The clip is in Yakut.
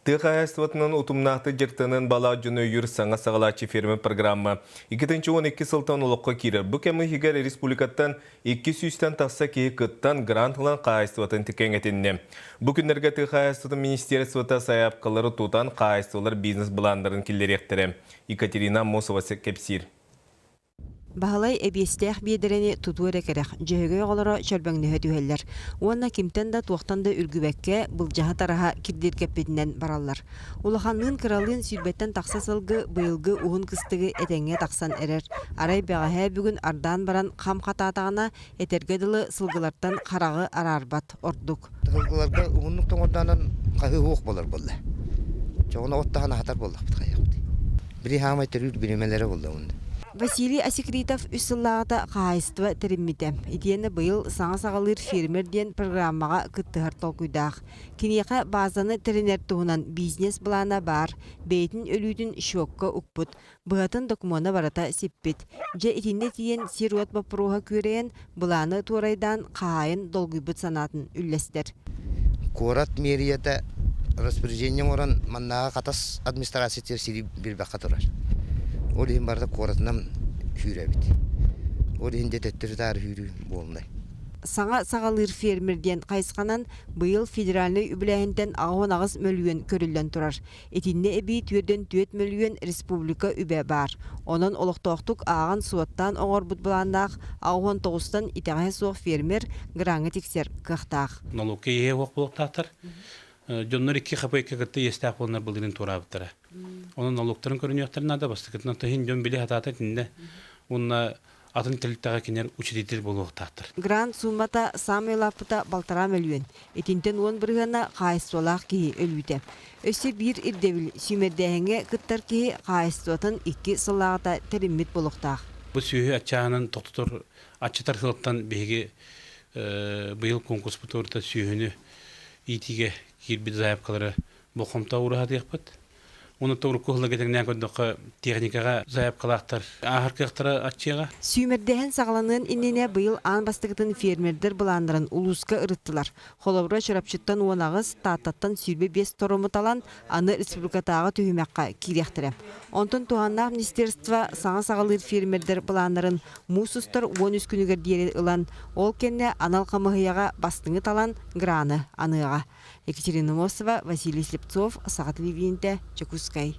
Тыа хаһаайыстыбатынан утумнаахтык дьарыктанан балаах дьону өйүүр саҥа саҕалааччы фермер программа 2012 сылтан олоххо киирэр. Бу кэм иһигэр республикаттан 200-тэн тахса киһи кыттан грант ылан хаһаайыстыбатын кэҥэтиннэ. Бу күннэргэ тыа хаһаайыстыбатын министерствота сайаапкалары тутан хаһаайыстыбалар бизнес-былааннарын киллэриэхтэрэ. Екатерина Аммосова кэпсиир. Баһылай эбиэстээх биэдэрэни тутуо эрэ кэрэх, дьөһөгөй оҕолоро чөрбөҥнөһө түһэллэр уонна кимтэн да туохтан да үргүбэккэ, былдьаһа-тараһа кирдиргэппитинэн бараллар. Улаханныын-кыралыын сүүрбэттэн тахса сылгы быйылгы уһун кыстыгы этэҥҥэ тахсан эрэр. Арай бэҕэһээ бүгүн ардаан баран хам хатаатаҕына, этэргэ дылы сылгылартан хараҕы араарбат ордук. Сылгыларга уһуннук тоҥордоонон хаһыы уох буолар буолла. Чоҕуна от таһан аһатар буоллахпыт хайыахпыт. Били хаамай төрүүр биримэлэрэ буолла уонна. Василий Асекритов үс сыллааҕыта хаһаайыстыба тэриммитэ. Итиэннэ быйыл саҥа саҕалыыр фермер диэн программаҕа кыттыһар толкуйдаах. Киниэхэ баазаны тэринэр туһунан бизнес-былаана баар, бэйэтин өлүүтүн счекка укпут, быһатын докумуона барыта сиппит. Дьэ итиннэ тиийэн сир-уот боппуруоһа күөрэйэн, былааны туорайдаан хаһаайын долгуйбут санаатын үллэстэр. Куорат мэрията распоряжение оҥорон маннааҕы Хатас администрациятыгар сири билбэххэ турар. Ол иһин барыта куоратынан сүүрэбит. Ол иһин дьэ төттөрү-таары сүүрүү буолунай. Саҥа саҕалыыр фермер диэн хайысханан быйыл федеральнай үбүлээһинтэн 88 мөлүйүөн көрүллэн турар. Итиннэ эбии 44 мөлүйүөн республика үбэ баар. Онон олохтоохтук ааҕан-суоттаан оҥорбут былааннаах 89-тан итэҕэһэ суох фермер граҥҥа тиксэр кыахтаах. Нолуокка иэһэ суох буолуохтаахтар. Дьоннор икки хапыйка кытта иэстээх буоланнар былырыын туораабыттара. Онон нолуоктарын көрүнүөхтэрин наада. Бастакытынан тыһын дьон били хатаата итиннэ. Уонна атын тэрилтэҕэ кинилэр учредитель буолуохтаахтар. Грант суумата саамай улааппыта балтараа мөлүйүөн. Итинтэн уон бырыһыана хаһаайыстыбалаах киһи өлүүтэ. Өссө биир ирдэбил, сүүмэрдээһиҥҥэ кыттар киһи хаһаайыстыбатын икки сыллааҕыта тэриммит буолуохтаах. Бу сүөһү аччааһынын тохтотор, аччатар сылтан биһиги быйыл конкурспут турута сүөһүнү иитиигэ киирбит заявкалары болҕомто уураһатыахпыт. Уонна урукку сылларга тэҥнээн көрдөххө, техникаҕа заявкалаахтар ааһар кыахтара аччыаҕа. Сүүмэрдээһин саҕаланыан иннинэ быйыл аан бастакытын фермердэр былааннарын улууска ырыттылар. Холобура, Чурапчыттан 18, Тааттаттан 25 торуму талан, аны республикатааҕы түһүмэххэ киириэхтэрэ. Онтон туһааннаах министерство саҥа саҕалыыр фермердэр былааннарын муус устар 13 күнүгэр диэри ылан, ол кэннэ анал хамыыһыйаҕа бастыҥы талан граны аныаҕа. Екатерина Мосова, Василий Слепцов, Саха телевидениетэ, Дьокуускай.